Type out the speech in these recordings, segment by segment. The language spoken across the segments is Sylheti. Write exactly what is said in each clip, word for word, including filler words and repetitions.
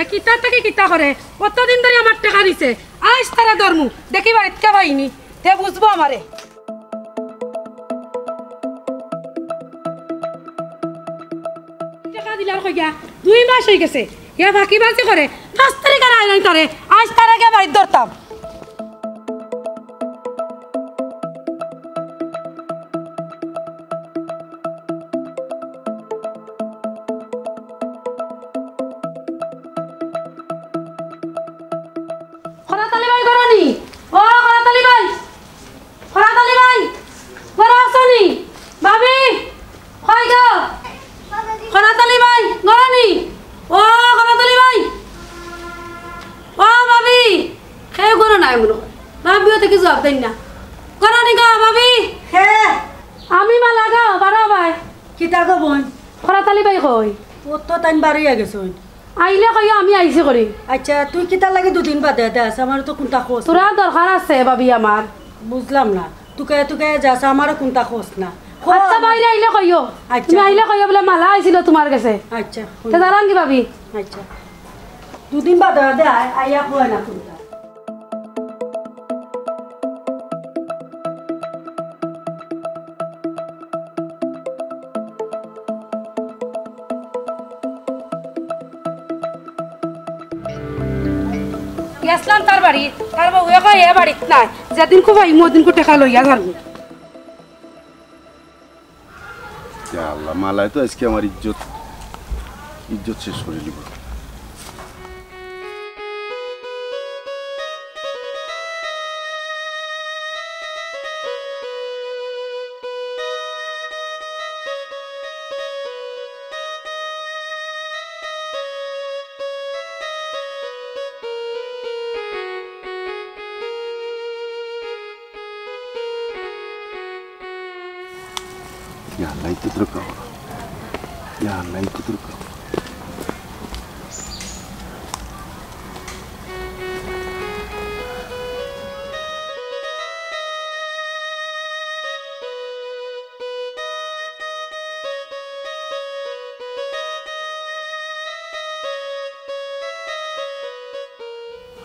এ কিতা থাকি কিতা করে, অতদিন ধরি আমার টেকা দিছে, আইজ তারে ধরমু, দেখি বাড়িত কে পাইনি, তে বুঝবো আমারে। টেকা দিলাম কইয়া, দুই মাস অইগেছে, এ ফাঁকিবাজি করে, পাঁচ তারিখ আর আইলাম তারে, আইজ তারে গিয়া বাড়িত ধরতাম। খরাত আলী ভাই ঘরো নি? ও খরাত আলী ভাই, খরাত আলী ভাই, ঘরো আছো নি? ভাবি, কই গো? খরাত আলী ভাই ঘরো নি? ও খরাত আলী ভাই, ও ভাবি, কেউ ঘরো নাই মনে হয়। ভাবিও তো কিছু জবাব দেন না। ঘরো নি গো ভাবি? হে। আমি মালা গো, বারো ভাই। কিতা গো বইন? খরাত আলী ভাই কই? ও তো তাইন বারইয়া গেছইন। আইলে কইও আমি আইছি করি। আচ্ছা, তুই কিতার লাগি দুদিন বাদে বাদে আস? আমারও তো কুন্তা খোঁজ। তোরা দরকার আছে ভাবি আমার। বুঝলাম না, তুকাইয়া তুকাইয়া যাস, আমারও কুন্তা খোঁজ না। আচ্ছা, বাইরে আইলে কইও। আচ্ছা। তুমি আইলে কইও বুলে মালা আইছিল তুমার গেছে। আচ্ছা। তে দাঁড়ান কি ভাবি? আচ্ছা, দুদিন বাদে বাদে আয়, আইয়া কয় না কুন্তা। গেছলাম তার বাড়ি, তার বউয়ে কয় এ বাড়িত নাই, যেদিন খুব আইমু ওদিন কু টেকা লইয়া যারমু। ইয়া আল্লাহ, মালায় তো আজকে আমার ইজ্জত, ইজ্জত শেষ করি দিব। ইয়া আল্লাহ, ইজ্জত রক্ষা করো। ইয়া আল্লাহ, ইজ্জত রক্ষা করো।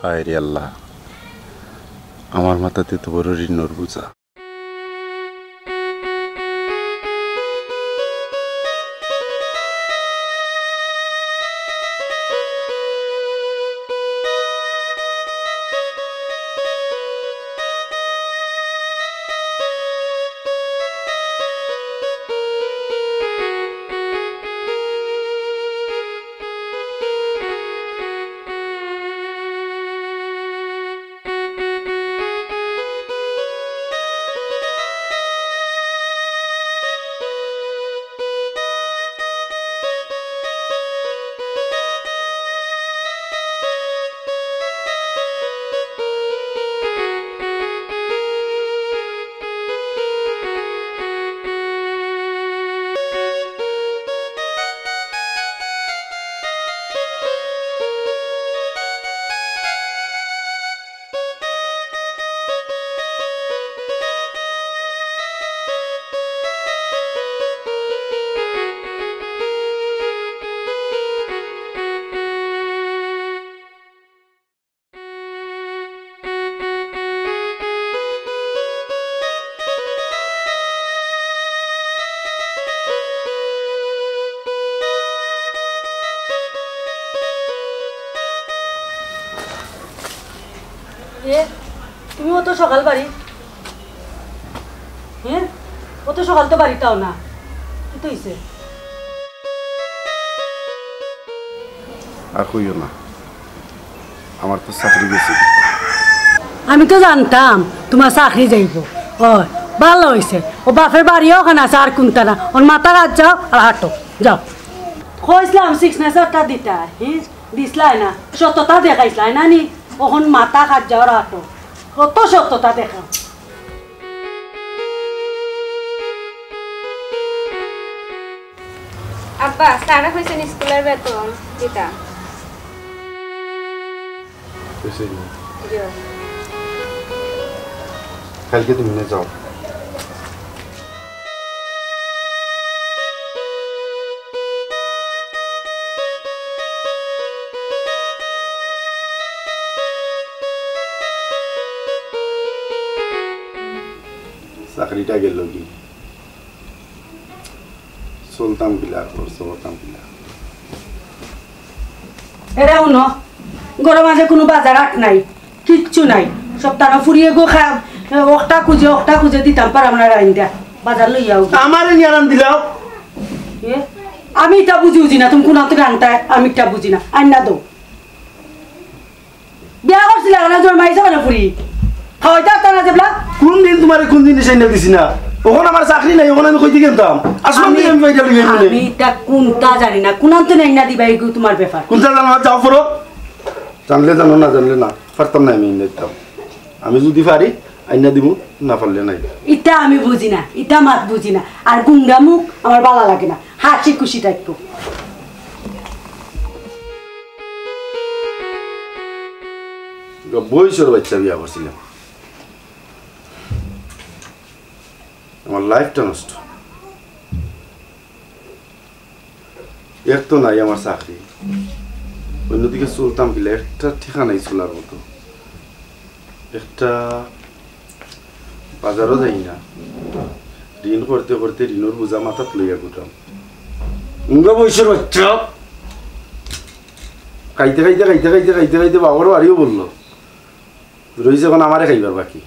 হায় রে আল্লাহ, আমার মাথাত তো বড় ঋণর বোঝা। এ, তুমি অত সকাল বাড়ি? হ্যাঁ, অত সকাল তো বাড়িত আও না। কিতা অইছে? আর কইও না, আমার তো চাকরি গেছে। আমি তো জানতাম তুমার চাকরি যাইবো। অয়, ভালা অইছে। ও বাপের বাড়িও অখান আছে, আর কুন্তা না। অখন মাথা কাত যাও আর আটো, যাও। কইছলাম সিগনেচারটা দিতায়, হি? দিছলায় না, সততা দেখাইছলায় না নি? অখন মাথা কাত যাও আর আটো। কত সততা দেখাও। আব্বা, স্যারে কইছইন স্কুলের বেতন দিতা। কইছইন নি? জি। কালকে তুমি না যাও। গাড়িটা গেল কি? চলতাম কিলা, খরচ করতাম কিলা? এরে হুনো, ঘরর মাঝে কুনু বাজার আট নাই, কিচ্ছু নাই। সপ্তাহ ফুরিয়ে গো খা, অখটা খুঁজে, অখটা খুঁজে দিতাম পারলাম না রাইন্দা। বাজার লইয়াও। আমারে নিয়া রান দিলাও। এ, আমি ইতা বুঝি বুঝি না, তুমি কুনান্তনে আনতায়, আমি ইতা বুঝি না। আইন্না দেও। বিয়া করছিলা না, জন্মাইছো কেনে ফুরি? খাওয়াইতে পারতা না যেবলা? কোন দিন তুমারে কোন জিনিস আইনা দিছি না? অখন আমার চাকরি নাই, অখন আমি কইতে গেলতাম। আসমান আমি, থেকে আমি পাইটা লইয়া গেলে। আমি ইতা কুনতা জানি না, কুনান্তনে আইন্না দিবা, ইগু তুমার ব্যাপার। কুনতা জানো না, যাও ফুরো। জানলে জানো, না জানলে না, পারতাম না আমি আইন্না দিতাম। আমি যুদি পারি, আইন্না দিমু, না পারলে নাই। ইতা আমি বুঝি না, ইতা মাত বুঝি না। আর গুমরা মুখ আমার বালা লাগে না, হাসি খুশি থাকবো। বইসর বাচ্চা বিয়া করছিলাম, আমার লাইফটা নষ্ট। এক তো নাই আমার চাকরি, অন্যদিকে চলতাম কিলা, একটা ঠিকা নাই চলার মতো। একটা বাজারও যাই না, ঋণ করতে করতে ঋণর বোঝা মাথাত লইয়া ঘুরতাম। মুঙ্গা বইসর বাচ্চা। খাইতে খাইতে, খাইতে খাইতে, খাইতে খাইতে বাবার বাড়িও বললো। রইছে অখন আমারে খাইবার বাকি।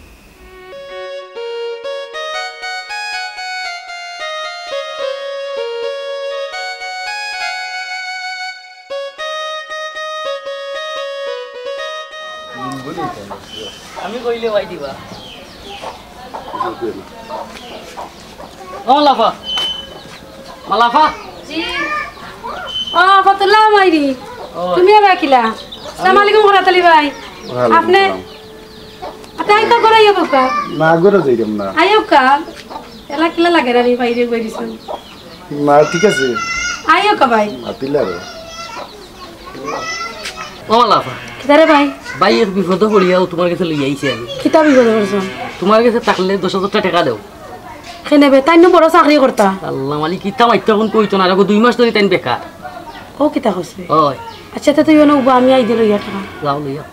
আমি কইলে ভাই দিবা। ও লাফা। মালাফা? জি। ও, ফতুল্লাহ মাইরি। ও। তুমি আবার কিলা? আসসালামু আলাইকুম, খরাত আলী ভাই। ওয়ালাইকুম আপনি? আসসালাম। আচ্ছা, আই তো ঘরে আইও বাবা। না, ঘরে যাইতাম না। আইও কা? এলা কিলা লাগে রে, আমি বাইরে বই দিছি। না, ঠিক আছে। আইও কা ভাই? মাতিলা রে। ও মালাফা। কিতা রে ভাই? ভাই, এক বিপদো পড়িয়াও তুমার গেছে লইয়া আইছি আমি। কিতা বিপদো পড়ছো? তুমার গেছে থাকলে দশ হাজার টেকা দেও। কেনে বে, তাইন নু বড় চাকরি করতা। আল্লাহ মালিক, কিতা মাইত্তা কুন কইতো না, দেখো দুই মাস ধরি তাইন বেকার। ও কিতা কইছে? ওই। আচ্ছা, তে তুই অনো উবা, আমি আই দে লইয়া টেকা। যাও লইয়া।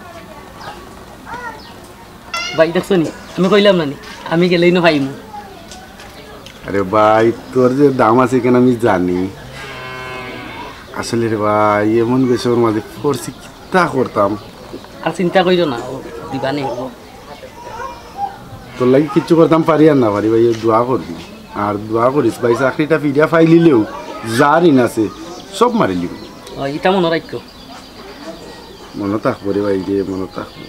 ভাই, দেখছো নি? আমি কইলাম না নি? আমি গেলেই না পাইমু। আরে ভাই, তোর যে দাম আছে কেন আমি জানি। আসলে রে ভাই, এমন বেশর মাঝে পড়ছি, কিতা করতাম? আর চিন্তা করিও না, ও দিবা নি। তোর লাগি কিচ্ছু করতাম পারি আর না পারি ভাই, এই দোয়া করবি। আর দোয়া করিস ভাই, চাকরিটা ফিরিয়া পাইলিলেও যা ঋণ আছে, সব মারিলিবি। ও, ইটা মনো রাখিও। মনো থাকবো রে ভাই রে, মনো থাকবো।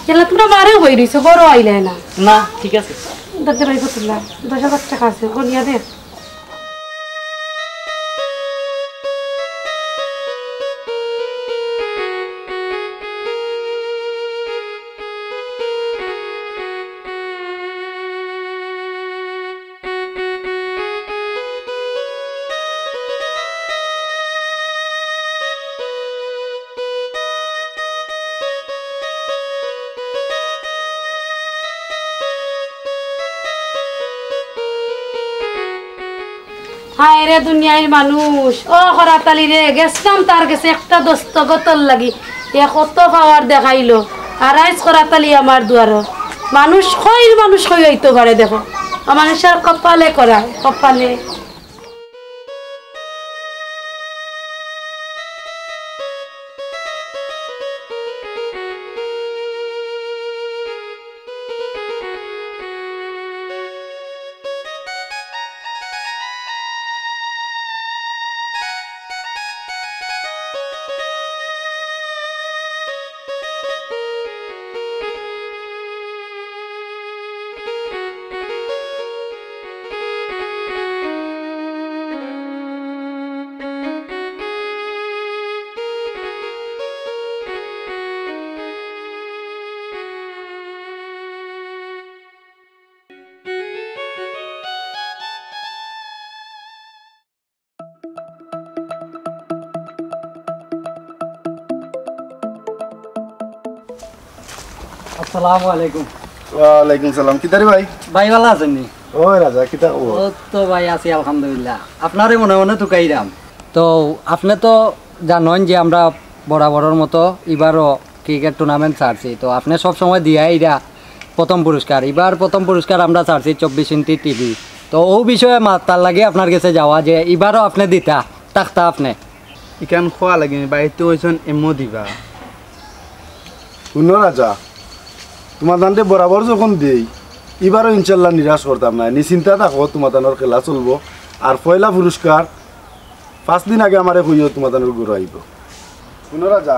কেলা তুমরা বারে বই রইছো, ঘরো আইলায় না। না, ঠিক আছে। দাদা ভাই ফতুল্লা, দশ হাজার টেকা আছে, গনিয়া দে। হায় রে দুনিয়ার মানুষ, ও খরাত আলী রে, গেছলাম তার গেছে একটা দস্তখতর লাগি, এ কত পাওয়ার দেখাইলো, আর আইজ খরাত আলী আমার দুয়ারো। মানুষ কইর মানুষ কই অইতো পারে, দেখো, অমানুষর কপালে করা, কপালে। আসসালামু আলাইকুম। ওয়ালাইকুম সালাম। কিতা রে ভাই? ভাই, ভালা আছইন নি? ওই রাজা, কিতা খবর? ও তো ভাই, আছি আলহামদুলিল্লাহ। আপনারে মনে মনে তুকাইরাম। তো আপনে তো জানইন যে আমরা বরাবরর মতো ইবারও ক্রিকেট টুর্নামেন্ট ছাড়ছি। তো আপনে সব সময় দিয়া আইরা প্রথম পুরস্কার, ইবার প্রথম পুরস্কার আমরা ছাড়ছি চব্বিশ ইঞ্চি টিভি। তো অউ বিষয়ে মাতার লাগি আপনার গেছে যাওয়া যে ইবারও আপনে দিতা, থাকতা আপনে। ইখান খোয়া লাগেনি, বাড়িত কইছইন এমও দিবা। হুনো রাজা, তুমাতানরে বরাবর যখন দেই, ইবারও ইনশাল্লাহ নিরাশ করতাম নায়। নিশ্চিন্তা থাকো, তুমাতানর খেলা চলবো। আর পয়লা পুরস্কার পাঁচ দিন আগে আমারে কইও, তুমাতানর ঘরো আইবো। হুনো রাজা,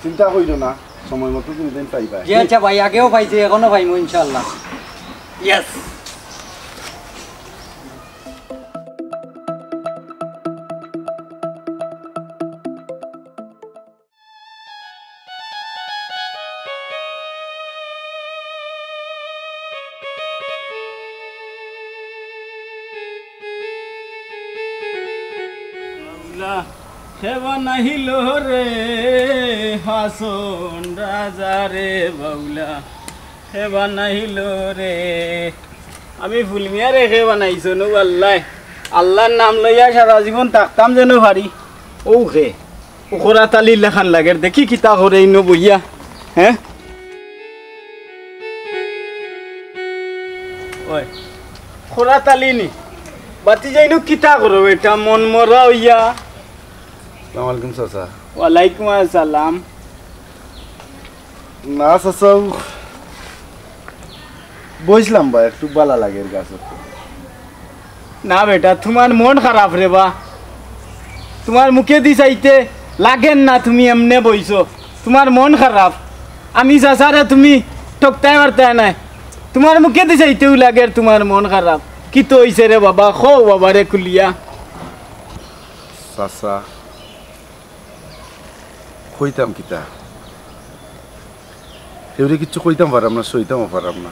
চিন্তা কইরো না, সময় মতো তুমিতাইন পাইবায়। জি আচ্ছা ভাই, আগেও পাইছি, এখনো পাইমু ইনশাল্লাহ। ইয়েস। বাউলা, কে বানাইলো রে হাছন রাজারে বাউলা, কে বানাইলো রে। আমি ফুলমিয়ারে কে বানাইছইন ও আল্লায়। আল্লার নাম লইয়া সারা জীবন থাকতাম যেন পারি। অউ কে। অউ খরাত আলির লাখান লাগের, দেখি কিতা করে ইনো বইয়া, হে? ওই, খরাত আলি নি? বাতি যাইনু কিতা করো বেটা, মন মরা অইয়া? আসসালামু আলাইকুম চাচা। ওয়ালাইকুম আসসালাম। না চাচা, বইছলাম বা, একটু বালা লাগের গাছত। না বেটা, তুমার মন খারাপ রে বা। তুমার মুখেদি চাইতে লাগের না তুমি এমনে বইছো। তুমার মন খারাপ। আমি চাচারে তুমি ঠকতায় পারতায় নায়। তুমার মুখেদি চাইতেউ লাগের তুমার মন খারাপ। কিতা অইছে রে বাবা? কও বাবারে খুলিয়া। চাচা, কইতাম কিতা? কেউরে কিচ্ছু কইতাম পারাম না, সইতামও পারাম না।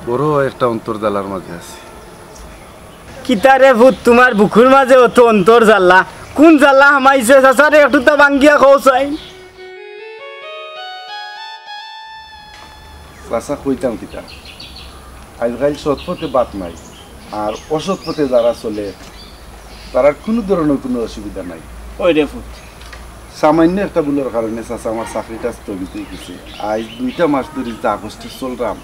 বড় একটা অন্তর জ্বালার মাঝে আছি। কিতা রে পুত, তুমার বুকুর মাঝে অত অন্তর জ্বালা? কুন জ্বালা হামাইছে? চাচারে একটুতা ভাঙ্গিয়া কও চাই। চাচা, কইতাম কিতা? আইজকাইল সৎ পথে বাত নাই, আর অসৎ পথে যারা চলে, তারার কুনু ধরনর কুনু অসুবিধা নাই। ওই রে পুত। সামান্য একটা ভুলর কারণে চাচা আমার চাকরিটা স্থগিত অইগেছে। আইজ দুইটা মাস ধরি যা কষ্টে চলরাম,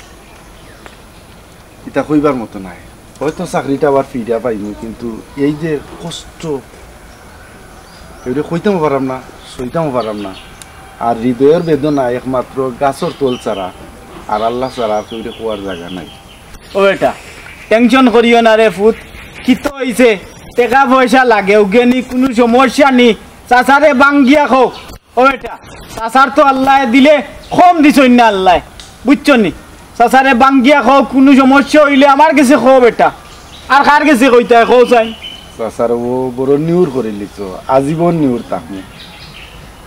ইতা কইবার মতো নায়। হয়তো চাকরিটা আবার ফিরিয়া পাইমু, কিন্তু এই যে কষ্ট, কেউরে কইতামও পারাম না, সইতামও পারাম না। আর হৃদয়র বেদনা একমাত্র গাছর তল ছাড়া আর আল্লাহ ছাড়া আর কেউরে কওয়ার জাগা নাই। ও বেটা, টেনশন করিও না রে পুত, কিতা অইছে? টেকা পয়সা লাগে, অউগেনি কুনু সমস্যা নি, চাচারে ভাঙ্গিয়া কও। ও বেটা, চাচার তো আল্লায় দিলে কম দিছইন না আল্লায়, বুঝছো নি? চাচারে ভাঙ্গিয়া কও, কুনু সমস্যা অইলে আমার গেছে কও বেটা, আর কার গেছে কইতায় কও চাই। চাচার অউ বড় নিউর করিলিছো, আজীবন নিউর থাকমু।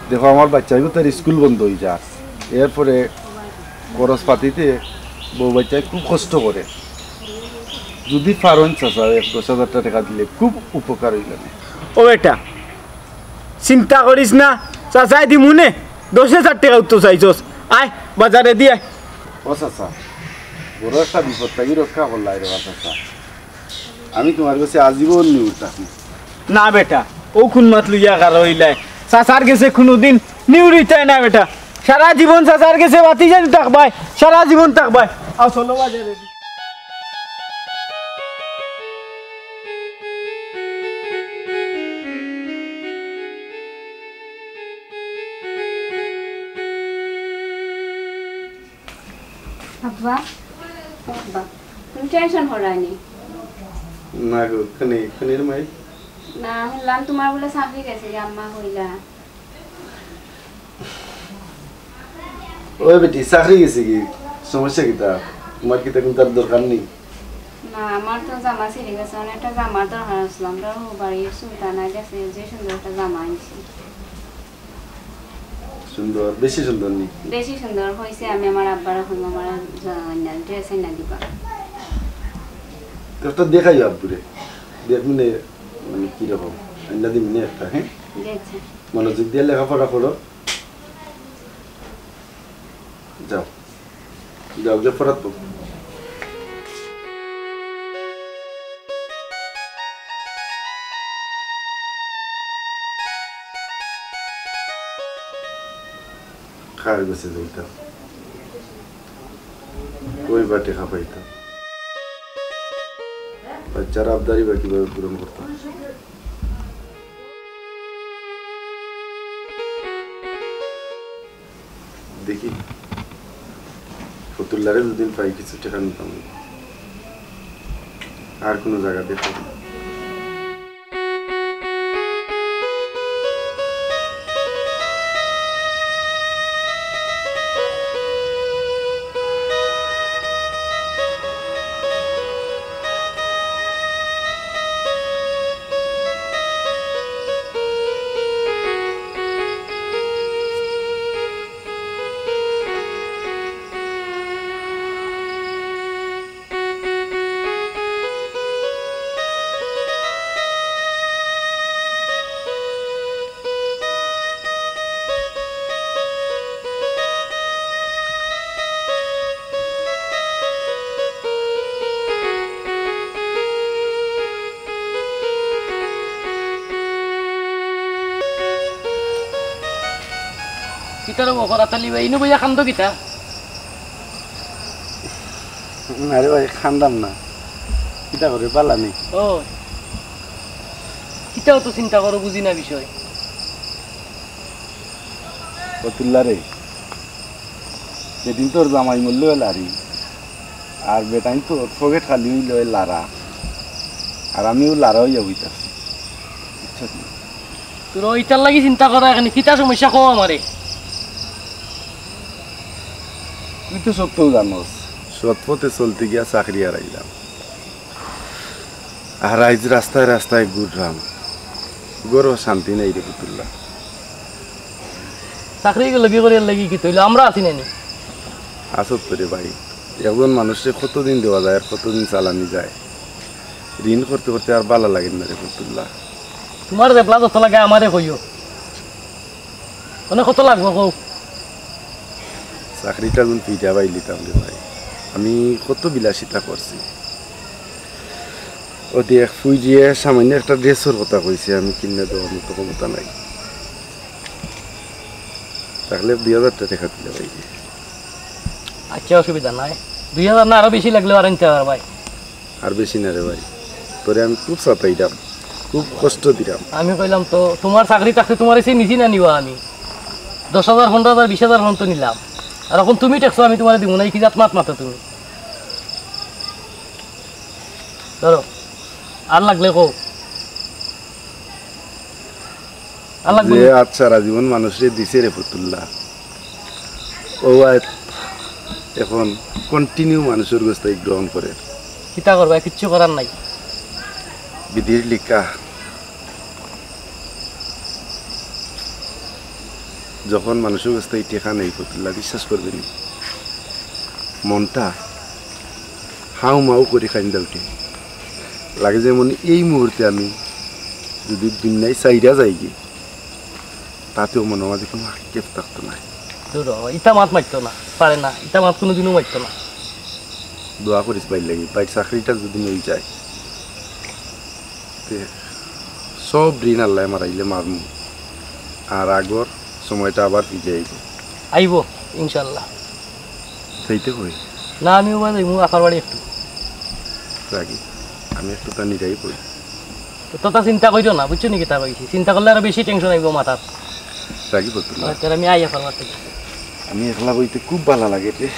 দেখো, আমার বাইচ্চাইন্তর স্কুল বন্ধ অইযার, এরপরে খরচ পাতিতে বউ বাইচ্চায় খুব কষ্ট করে। যুদি পারইন চাচা, এক দশ হাজার টেকা দিলে খুব উপকার অইলো নে। ও বেটা, চিন্তা করিস না, চাচায় দিমু নে। দশ হাজার টেকা উত্তর চাইছস, আয় বাজারেদি আয়। ও চাচা, বড় একটা বিপদ থাকি রক্ষা করলায় রে বা চাচা। আমি তুমার গেছে আজীবন নিউর থাকমু। না বেটা, অউ কুন মাত লইয়া খাড়া অইলায়? চাচার গেছে কুনুদিন নিউর অইতায় না বেটা। সারা জীবন চাচার গেছে বাতি যেন থাকবায়, সারা জীবন থাকবায়। আও চলো বাজারেদি। আব্বা, আব্বা, তুমি টেনশন কররায় নি? না গো, কেনে, কেনে রে মাই? না, হুনলাম তুমার বুলে চাকরি গেছে গি, আম্মা কইলা। ওই বেটি, চাকরি গেছে গি? সমস্যা কিতা? তুমার কিতা কুনটার দরকার নি? না, আমার তো জামা ছিড়ি গেছে, অনেক একটা জামার দরকার আছিল। আমরার অউ বাড়ির সুলতানা গেছে, যে সুন্দর একটা জামা আনছি। সুন্দর, বেশি সুন্দর নি? বেশি সুন্দর অইছে, আমি আমার আব্বারে কইমু, আমার ড্রেস আইনা দিবা। তো একটা দেখাই আব্বুরে, দেখমু নে, মানে, কিরকম। আইনা দিমু নে একটা, হ্যাঁ? জি, আচ্ছা। মনোযোগ দিয়া লেখাপড়া করো। যাও। যাও গিয়া ফরাত পাও। কার গেছে যাইতাম? কই বা টেকা পাইতাম? বাচ্চার আবদারি বা কিভাবে পূরণ করতাম? দেখি, ফতুল্লারে দুদিন পাই কিছু টেকা নিতাম। আর কোনো জায়গা দেখো। কিতা রে বকর আতালি ভাই, ইনো বইয়া কান্দো কিতা? না রে ভাই, কান্দাম না। কিতা করে, বালা নি? ও, কিতা অত চিন্তা করো, বুঝি না বিষয়। ফতুল্লা রে, যেদিন তোর জামাই মরলো লারি, আর বেটাইন তো পকেট খালি অইলো লারা, আর আমিও লারা অইয়া বইতাছি। বুঝছস নি? তোর ইতার লাগি চিন্তা করা এখানে কিতা সমস্যা কও আমারে? তুই তো সত্যও জানোস, সৎ পথে চলতে গিয়া চাকরি হারাইলাম। আর আইজ রাস্তায় রাস্তায় ঘুররাম, ঘরো শান্তি নাই রে পুতুল্লা। চাকরি গেলে কি করিয়ার লাগি কি তইলে আমরা আছি নানি? আসত তো রে ভাই, একজন মানুষরে কতদিন দেওয়া যায় আর কতদিন চালানি যায়? ঋণ করতে করতে আর বালা লাগে না রে পুতুল্লা। তোমার যে প্লাস অত লাগে আমারে কইও। মানে কত লাগবো কও? চাকরিটা গুণ পিঠা পাইলিতাম রে ভাই, আমি কত বিলাসিতা করছি। ও দেখ, ফুইজিয়ে সামান্য একটা ড্রেসর কথা কইছে, আমি কিনে দেওয়ার মতো ক্ষমতা নাই। তাহলে দুই হাজারটা টেকা দিলে ভাই। আচ্ছা, অসুবিধা নাই, দুই হাজার না আরো বেশি লাগলে আর আনতে পারবাই। আর বেশি না রে ভাই, তোরে আমি খুব সাতাইলাম, খুব কষ্ট দিলাম। আমি কইলাম তো, তোমার চাকরি থাকতে তোমার এসে নিছি না নিবা আমি? দশ হাজার, পনেরো হাজার, বিশ হাজার পর্যন্ত নিলাম। আর এখন তুমি ঠেকছো, আমি তোমারে দিব না, কি জাত মাত মাতো তুমি? ধরো, আর লাগলে কও। আল্লাহ যে বলে। আজ সারা জীবন মানুষরে দিছে রে ফতুল্লা, ও আয় এখন কন্টিনিউ মানুষর গোস্তাই গ্রহণ করে। কিতা করবা, কিচ্ছু করার নাই। বিধির লিখা, যখন মানুষর গোস্তাই টেকা নেই ফতুল্লা, বিশ্বাস করবে নি, মনটা হাউ মাউ করি কাইন্দা উঠে। লাগে যেমন এই মুহূর্তে আমি যদি দুনিয়ায় চাইরা যাইগি, তাতেও মনে হয় যে কোনো আক্ষেপ থাকতো না। দূর হ, ইতা মাত মারতো না, পারে না, ইতা মাত কোনোদিনও মারতো না। দোয়া করিস ভাইর লাগি, ভাইর চাকরিটা যদি মিল যায়, তে সব ঋণ আল্লাহ মারাইলে মারমু, আর আগর সময়টা আবার ফিরে আইব। আইব, ইনশাল্লাহ। যাইতে কই? না, আমি ওবা যাইমু আপার বাড়ি একটু। রাগি, আমি একটু তা নিরাই কই। তো তোতা চিন্তা করিও না, বুঝছো নি কিতা কইছি? চিন্তা করলে আরো বেশি টেনশন আইব মাথাত। রাগি বলতো না। আচ্ছা, আমি আই আপার বাড়ি থেকে। আমি একলা বইতে খুব ভালো লাগে রে।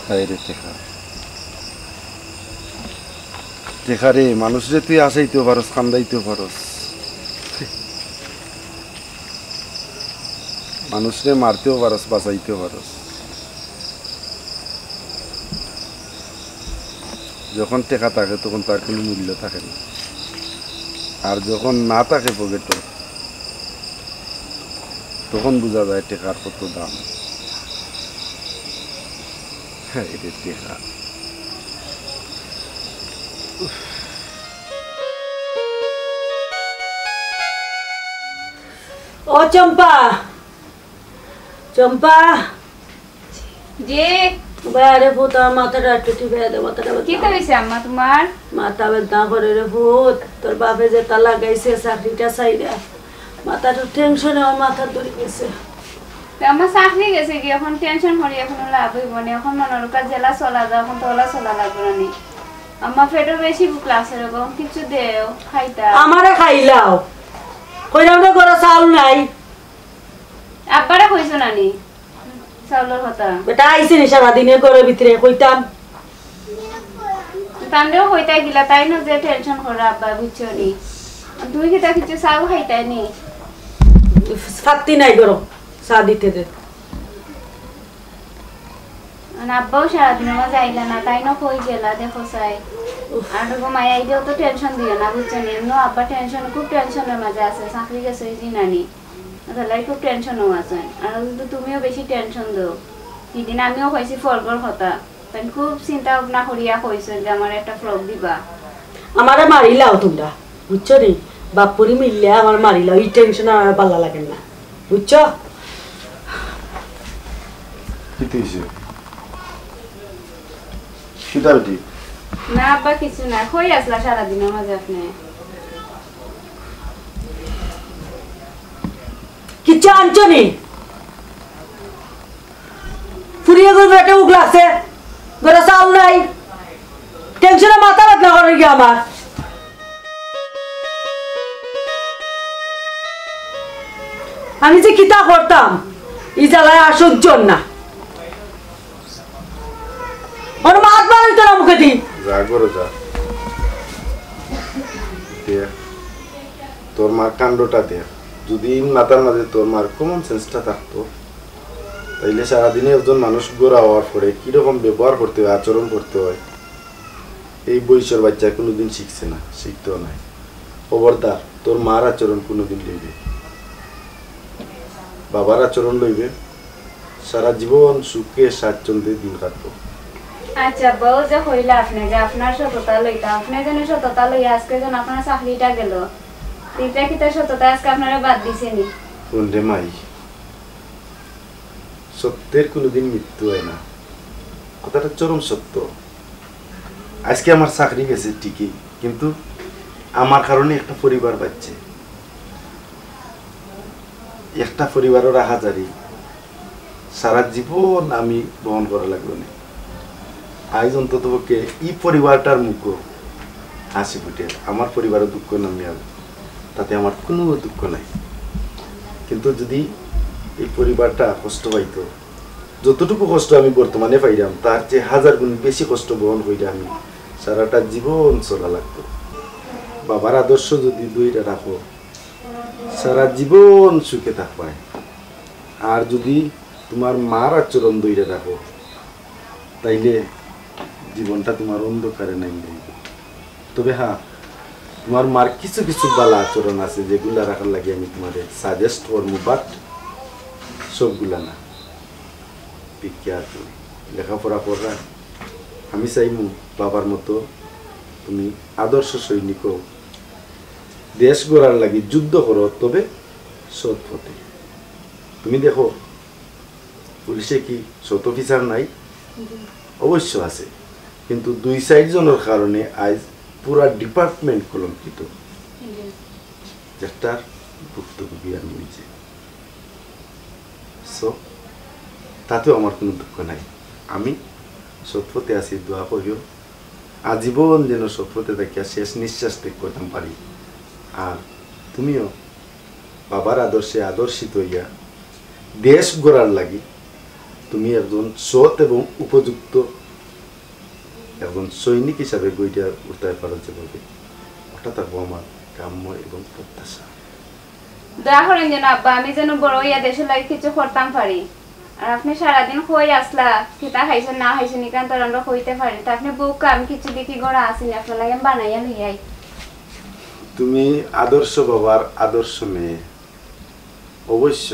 হায় রে টেকা। টেকা রে, মানুষরে তুই আসাইতেও পারস, কান্দাইতেও পারস। মানুষরে মারতেও পারস, বাঁচাইতেও পারস। যখন টেকা থাকে, তখন তার কোনো মূল্য থাকে না। আর যখন না থাকে পকেটো, তখন বুঝা যায় টেকার কত দাম। হ্যাঁ, এটা টেকা। উফ। ও চম্পা, চম্পা। জি। বাইরে পুত, আমার মাথাটা একটু টিপে দে, মাথাটা ব্যথা। কিতা অইছে আম্মা তুমার? মাথা ব্যথা করে রে পুত, তোর বাপে যেতা লাগাইছে চাকরিটা ছাইড়া, মাথাটা টেনশনে আমার মাথা ধরি গেছে। তে আম্মা চাকরি গেছে গি, অখন টেনশন করিয়া কুনু লাভ অইবো নি। অখন মনো করো যেলা চলা যায়, অখন তো অলা চলা লাগবো না নি। আম্মা পেটো বেশি ভুক লাগছে রে, অখন কিচ্ছু দেও, খাইতা। আমারে খাইলাও, কইরাম রে ঘরো চাউল নাই। আব্বারে কইছো না নি? চাউলর কথা। বেটা আইছে নি সারাদিনে ঘরর ভিতরে, কইতাম। তানরেও কইতায় গিলা, তাইনও যে টেনশন করে আব্বা, বুঝছো নি? তুমি কিতা কিছু চাউল খাইতায় নি? ফাত্তি নাই ঘরো, চা দিতে দে। মানে আব্বাও সারাদিনর মাঝে আইলা না, তাইনও কই গেলা, দেখো চাই। আর গো মায়া আইলেও তো টেনশন দিও না, বুঝছো নি? এমনও আব্বা টেনশন, খুব টেনশনর মাঝে আছে, চাকরি গেছে ওই জিনানি। তাইলে খুব টেনশনও আছইন। আর অউ তো তুমিও বেশি টেনশন দেও। হিদিন আমিও কইছি ফরকর কথা। তাইন খুব চিন্তা ভাবনা করিয়া কইছইন যে আমারে একটা ফ্রক দিবা। আমারে মারিলাও তুমরা, বুঝছো নি? বাপ পুড়ি মিললে আমারে মারিলাও, ই টেনশন আমার ভালা লাগে না, বুঝছো? কিতা অইছে? কিতা বেটি? না আব্বা, কিছু না। কই আছলা সারাদিনর মাঝে আপনে? কিচ্ছু আনছো নি? ফুরিয়ে গেল, পেটো ভুক লাগছে, ঘরো চাউল নাই, টেনশনে মাথা ব্যথা করে গিয়া আমার। আমি যে কিতা করতাম, ই জ্বালায় আর সহ্য অর না। ওর মাত বার অইতো না মুখেদি। যা ঘরো যা। দেখ, তোর মার কাণ্ডটা দেখ। যদি ইন মাথার মাঝে তোর মার common sense টা থাকতো, তাইলে সারাদিনে একজন মানুষ ঘরো আওয়ার পরে কিরকম ব্যবহার করতে হয়, আচরণ করতে হয়, এই বয়সর বাচ্চায় কুনুদিন শিখছে না, শিখতেও নায়। খবরদার, তোর মার আচরণ কুনুদিন লইবে, বাবার আচরণ লইবে, সারা জীবন সুখে স্বাচ্ছন্দ্যে দিন কাটবো। আচ্ছা, বউ যে কইলা আপনে যে আপনার সততা লইতা, আপনে যেন সততা লইয়া আজকে যেন আপনার চাকরিটা গেল, ইটা কিতা সততা আজকে আপনারে বাদ দিছে নি? হুন রে মাই, সত্যের কুনুদিন মৃত্যু হয় না, কথাটা চরম সত্য। আজকে আমার চাকরি গেছে ঠিকই, কিন্তু আমার কারণে একটা পরিবার বাঁচছে, একটা পরিবারর আহাজারি সারা জীবন আমি বহন করা লাগবো না। আইজ অন্তত পক্ষে ই পরিবারটার মুখো হাসি ফুটের, আমার পরিবারও দুঃখ নামিয়া, তাতে আমার কুনু দুঃখ নাই। কিন্তু যদি এই পরিবারটা কষ্ট পাইতো, যতটুকু কষ্ট আমি বর্তমানে পাইরাম, তার চেয়ে হাজার গুণ বেশি কষ্ট বহন কইরা আমি সারাটা জীবন চলা লাগতো। বাবার আদর্শ যদি ধইরা রাখো, সারা জীবন সুখে থাকবায়। আর যদি তুমার মার আচরণ ধইরা রাখো, তাইলে জীবনটা তুমার অন্ধকারে নামি যাইবো। তবে হ্যাঁ, তুমার মার কিছু কিছু ভালা আচরণ আছে, যেগুলা রাখার লাগি আমি তুমারে suggest করমু, but সবগুলা না। Be careful, লেখাপড়া কররায়। আমি চাইমু বাবার মতো তুমি আদর্শ সৈনিক হও, দেশ গড়ার লাগি যুদ্ধ করো, তবে সৎ পথে। তুমি দেখো, পুলিশে কি সৎ অফিসার নাই? জি। অবশ্য আছে, কিন্তু দুই চাইর জনর কারণে আইজ পুরা department কলঙ্কিত। জি। যেটার ভুক্তভোগী আমি নিজে। So, তাতেও আমার কুনু দুঃখ নাই। আমি সৎ পথে আছি, দোয়া করিও। আজীবন যেন সৎ পথে থাকিয়া শেষ নিঃশ্বাস ত্যাগ করতাম পারি। আর তুমিও বাবার আদর্শে আদর্শিত হইয়া দেশ গড়ার লাগি তুমি একজন সৎ এবং উপযুক্ত একজন সৈনিক হিসাবে গড়িয়া উঠতায় পারো যেভাবে, ওটা থাকবো আমার কাম্য এবং প্রত্যাশা। দোয়া করইন যেন আব্বা, আমি যেন বড় হইয়া দেশর লাগি কিছু করতাম পারি। আর আপনে সারাদিন কই আছলা, কিতা খাইছইন না খাইছইন, ইখান তো আর আমরা কইতে পারি না। তে আপনে বউক্কা আমি কিছু দেখি গড়া আছি নি, আপনার লাগি আমি বানাইয়া লইয়া আই। তুমি আদর্শ বাবার আদর্শ মেয়ে। অবশ্য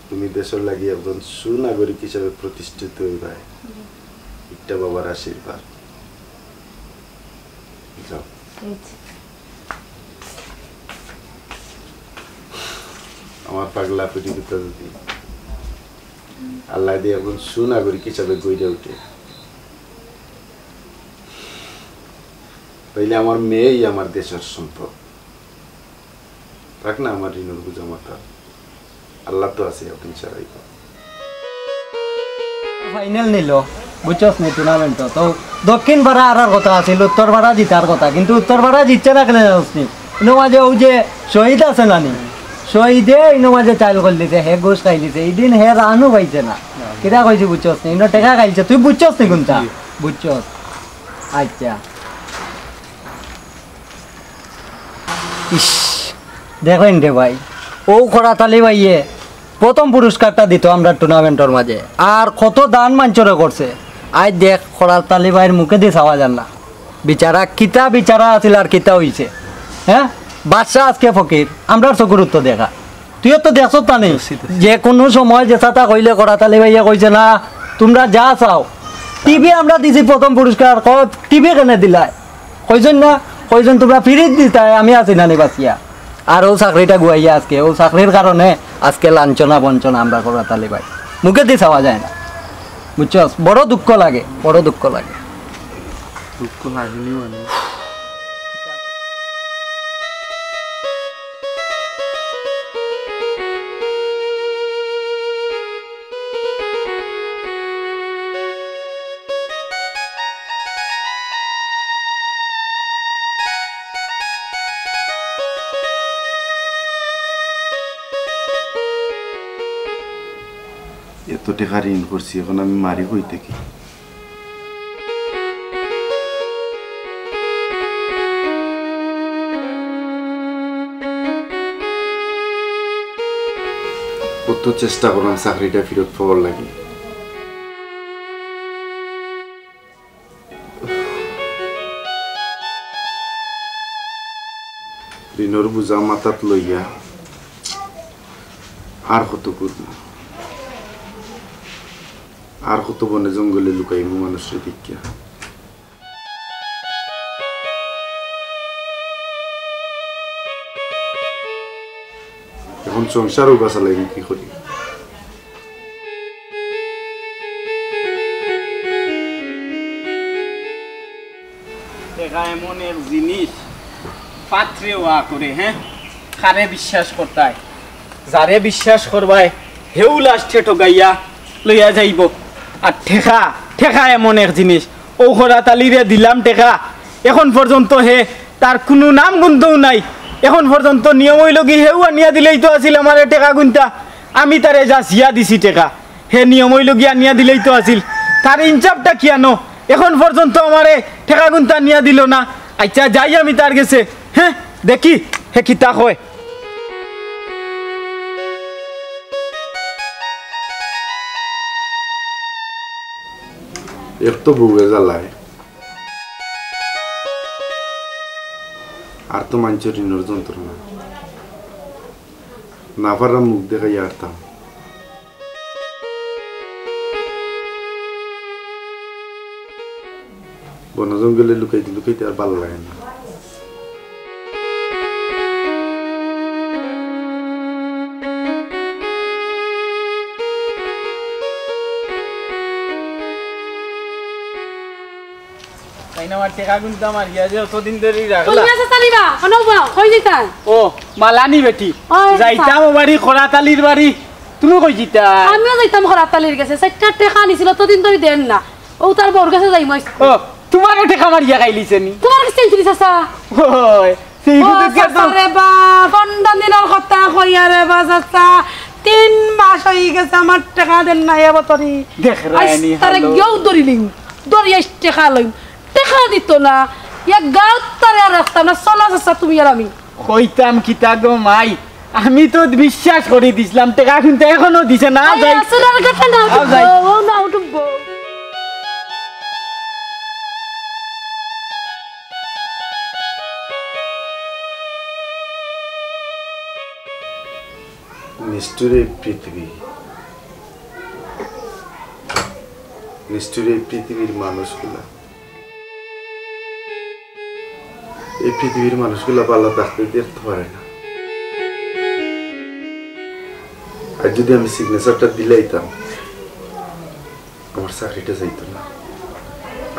তুমি দেশর লাগি একজন সুনাগরিক হিসাবে প্রতিষ্ঠিত হইবায়। হুম। ইটা বাবার আশীর্বাদ। যাও। এই যে। আমার পাগলা ফুটি কুত্তা যদি আল্লাহ দিয়ে একজন সুনাগরিক হিসাবে গড়ে উঠে, তাইলে আমার মেয়েই আমার দেশের সম্পদ। থাক না আমার ঋণর বোঝা মাথা, আল্লাহ তো আছে, আপনি ছাড়াই তো। ফাইনাল নিল, বুঝছস নি, টুর্নামেন্ট তো দক্ষিণ পাড়া আরার কথা আছিল, উত্তর পাড়া জিতার কথা, কিন্তু উত্তর পাড়া জিতছে না কেনে জানোস নি? ইনো মাঝে ওই যে শহীদ আছে না নি, শহীদে ইনো মাঝে চাইল করি দিছে, হে ঘুষ খাই দিছে, এই দিন হে রানও পাইছে না। কিতা কইছি বুঝছস নি? ইনো টেকা খাইছে, তুই বুঝছস নি কোনটা? বুঝছস? আচ্ছা। ইস, দেখইন রে ভাই, ও খরাত আলী ভাইয়ে প্রথম পুরস্কারটা দিত আমরা টুর্নামেন্টর মাঝে, আর কত দান মাঞ্চরে করছে। আইজ দেখ, খরাত আলী ভাইর মুখেদি চাওয়া যার না। বিচারা কিতা বিচারা আছিল আর কিতা অইছে? হ্যাঁ, বাদশা আজকে ফকির, আমরার চকুর উত্তর দেখা। তুইও তো দেখছত তা নি, যে কোনো সময় যে ছাতা কইলে খরাত আলী ভাইয়ে কইছে না, তোমরা যা চাও। টিভি আমরা দিছি প্রথম পুরস্কার, টিভি কেনে দিলায়? কইছইন না, কইছইন তোমরা ফিরিত দিতায়, আমি আছি না নি বাঁচিয়া। আর ও চাকরিটা গুয়াইয়া আজকে, ও চাকরির কারণে আজকে লাঞ্ছনা বঞ্চনা আমরা খরাত আলী ভাই। মুখেদি চাওয়া যায় না। বুঝছস? বড় দুঃখ লাগে, বড় দুঃখ লাগে। দুঃখ লাগেনি মানে? এত টেকা ঋণ করছি, এখন আমি মারি কই থাকি? কত চেষ্টা করলাম চাকরিটা ফিরত পাওয়ার লাগি। ঋণর বুঝা মাথাত লইয়া আর কত ঘুরমু, আর কত বনে জঙ্গলে লুকাইমু মানুষরে দেখিয়া। এখন সংসারও বাঁচালাইমু কি করি? টেকা এমন এক জিনিস, পাত্রে ওয়া করে, হ্যাঁ? কারে বিশ্বাস করতায়? যারে বিশ্বাস করবায়, হেউ লাস্টে ঠগাইয়া লইয়া যাইবো। আর টেকা, টেকা এমন এক জিনিস, ও খরাত আলীরে দিলাম টেকা, এখন পর্যন্ত হে তার কুনু নাম গন্ধও নাই। এখন পর্যন্ত নিয়ম অইলো কি, হেউ আনিয়া দিলেই তো আছিল আমারে টেকা গুনতা, আমি তারে যাচিয়া দিছি টেকা। হে নিয়ম অইলো গিয়া নিয়া দিলেই তো আছিল। তার ইনসাফটা কিয়ানো? এখন পর্যন্ত আমারে টেকা গুনতা নিয়া দিলো না। আইচ্ছা, যাই আমি তার গেছে। হ্যাঁ, দেখি হে কিতা কয়। এক তো বউয়ে জ্বালায়, আর তো মাঞ্চর ঋণর যন্ত্রণা। না পারলাম মুখ দেখাইয়া আরতাম। বন জঙ্গলে লুকাইতে লুকাইতে আর ভালা লাগে না। তাইন আমার টেকা গুনতা মারিয়া যে অতদিন ধরি রাখলা। কইয়া আছে চালিবা, অনো বও, কই দিতাম? ও, মালানি বেটি। ওই, যাইতাম ও বাড়ি, খরাত আলীর বাড়ি। তুমি কই যিতায়? আমিও যাইতাম খরাত আলীর গেছে। চাইরটা টেকা নিছিল, অতদিন ধরি দেন না। ও তার বউর গেছে যাইমু আইজ। ও, তুমারও টেকা মারিয়া খাইলিছে নি? তুমার গেছে আনছিলি চাচা? ওই, সেই ও, হুদুকে তো চাচা রে বা, পনরো দিনর কথা কইয়া রে বা চাচা। তিন মাস অই গেছে আমার টেকা দেন না এ বতরি। দেখ রায়নি আইজ তারে হালো। গেউ ধরিলিম। ধরিয়া আইজ টেকা লইম। টেকা দিত না। ইয়া গাউত তারে আর রাখতাম না। চলো চাচা, তুমি আর আমি। কইতাম কিতা গো মাই, আমি তো বিশ্বাস করি দিছলাম, টেকা কিন্তু এখনো দিছে না। আই, যাই। আসলে আর কথা না আও, যাই। ও, ও, না, উঠো, বউ। নিষ্ঠুর এই পৃথিবী, নিষ্ঠুর এই পৃথিবীর মানুষগুলা। এই পৃথিবীর মানুষগুলা ভালা থাকতে দেখতে পারে না। আর যদি আমি সিগনেচারটা দিলাইতাম, আমার চাকরিটা যাইতো না।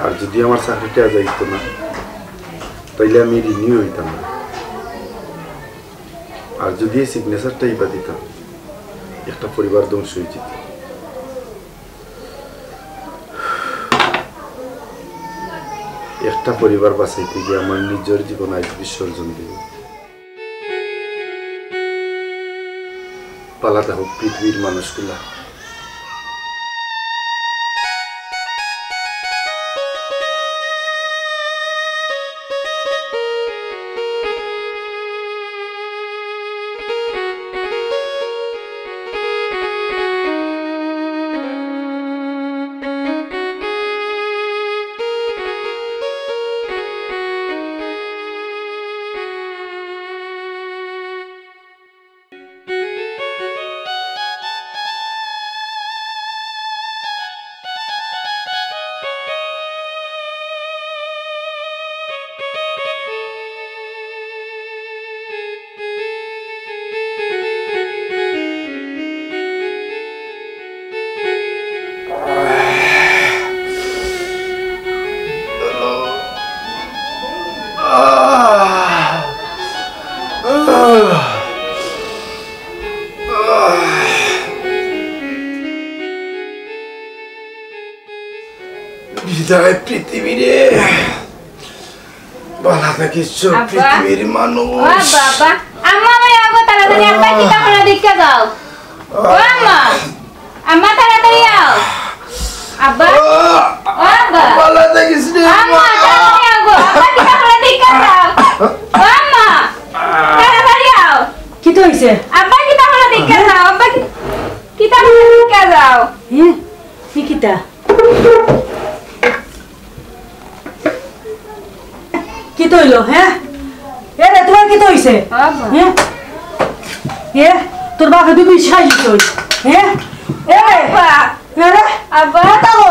আর যদি আমার চাকরিটা যাইতো না, তাইলে আমি রিনিউ হইতাম না। আর যদি এই সিগনেচারটা ইবা দিতাম, একটা পরিবার ধ্বংস হয়ে যেত। একটা পরিবার বাঁচাইতে গিয়ে আমার নিজের জীবন আজ বিসর্জন দিব। পালা দেখো পৃথিবীর মানুষগুলা। বিদায় পৃথিবীরে। বালা থাকিস সব আব্বা। পৃথিবীর মানুষ। ও আব্বা, আব্বা। আম্মা, ভাই, আগো তাড়াতাড়ি, আব্বা, কিতা করে দেখতে যাও? ও আম্মা, আম্মা, তাড়াতাড়ি আও। আব্বা, ও আব্বা। বালা থাকিস রে, আম্মা, মা। তাড়াতাড়ি আও গো। আব্বা, কিতা করে দেখতে যাও? ও আম্মা, তাড়াতাড়ি আও। কিতা হইছে? আব্বা, কিতা করে দেখতে যাও? আব্বা, কি-, কিতা করে দেখতে যাও? হে? কি কিতা? কিতা অইলো, হে? এ রে, তুমার কিতা অইছে? আব্বা। হে? এ, তোর বাপে তো বিষ খাই দিছে, হে? এ রে, আব্বা। এ রে, আব্বা। এ তাও।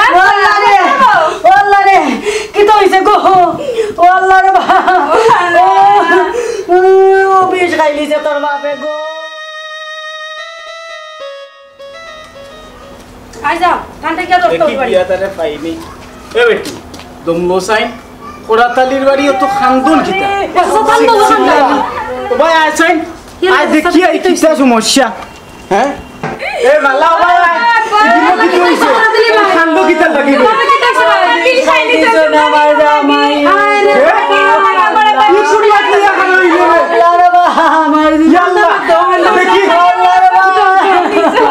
আব্বা। ও আল্লাহ রে, ও আল্লাহ রে, কিতা অইছে গো? ও আল্লাহ রে বাবা। ও আল্লাহ। ও, ও, বিষ খাই দিছে তোর বাপে গো। আই যাও, ঠান্ডা গিয়া দশটা দেখি বাড়ি। বিয়া তারে পাইনি। এ বেটি, দমলো সাইন, কোড়াতালির বাড়ি অত খান্দন কিতা? এ, অত খান্দন, খান্দন। ও ভাই, আয় সাইন, আয় দেখি, এই কিতা সমস্যা? হ্যাঁ? এ বালা, ও ভাই, আয়। ইদিকে কি হইছে? খান্দো কিতা লাগি রে? কিছু না, ভাই, যা, মাই। আয় রে, এ? বাবা, বাবা, বাবা। কি শুনি আপনি এখানে হইলে রে? আল্লাহ রে বাবা, আমার ইয়াল্লা, দেখি। আল্লাহ রে বাবা।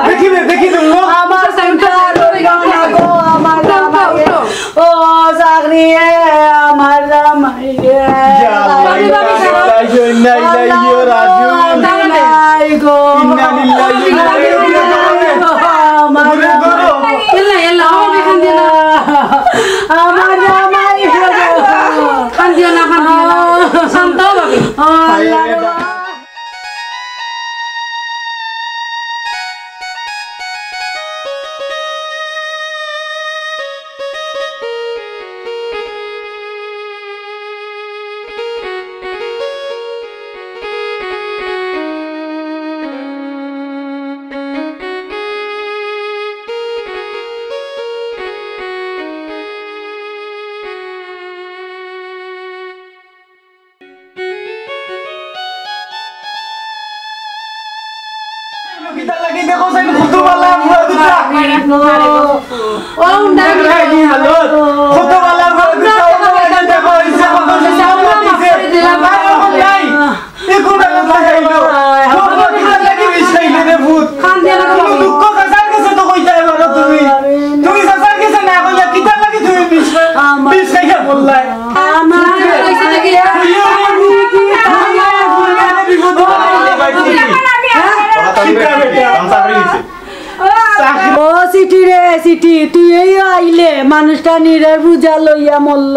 দেখি রে, দেখি রে, ও। আমার সংসার হইল না গো, আমার জামাই রে। ও চাকরি এ, আমার জামাই রে। ইয়া আল্লাহ, ইন্না লিল্লাহি ওয়া ইন্না ইলাইহি রাজিউন। নাই গো। ইন্না লিল্লাহি ওয়া ইন্না ইলাইহি রাজিউন। আমার জামাই রে। ইয়াল্লা, ইয়াল্লা, আমার এখান দিয়ে না। আমার জামাই রে। কান্দিও না, কান্দিও না। শান্ত হও, ভাবি। আল্লাহ রে বাবা। কিতা লাগি দেখো, সাইন কত বালা বুয়া দুটা। ও, উন্ডা। দেখো, এই হালত। কত বালা বুয়া দুটা, কত বালা দেখো, ইসা কত সুন্দর লাগছে। আর এখন নাই। এই কোন বেলা লাগাইলো? ও, ও, কিতা লাগি বিষ খাইলে রে ভূত? কান্দিও না, কোনো দুঃখ চাচার গেছে তো কইতায় পারো তুমি। তুমি চাচার গেছে না কইয়া কিতা লাগি তুমি বিষ, আমার বিষ খাইয়া বললায়? আমার ও সিটি রে, সিটি, তুই এই আইলে, মানুষটা নিরে বুঝা লইয়া মরল।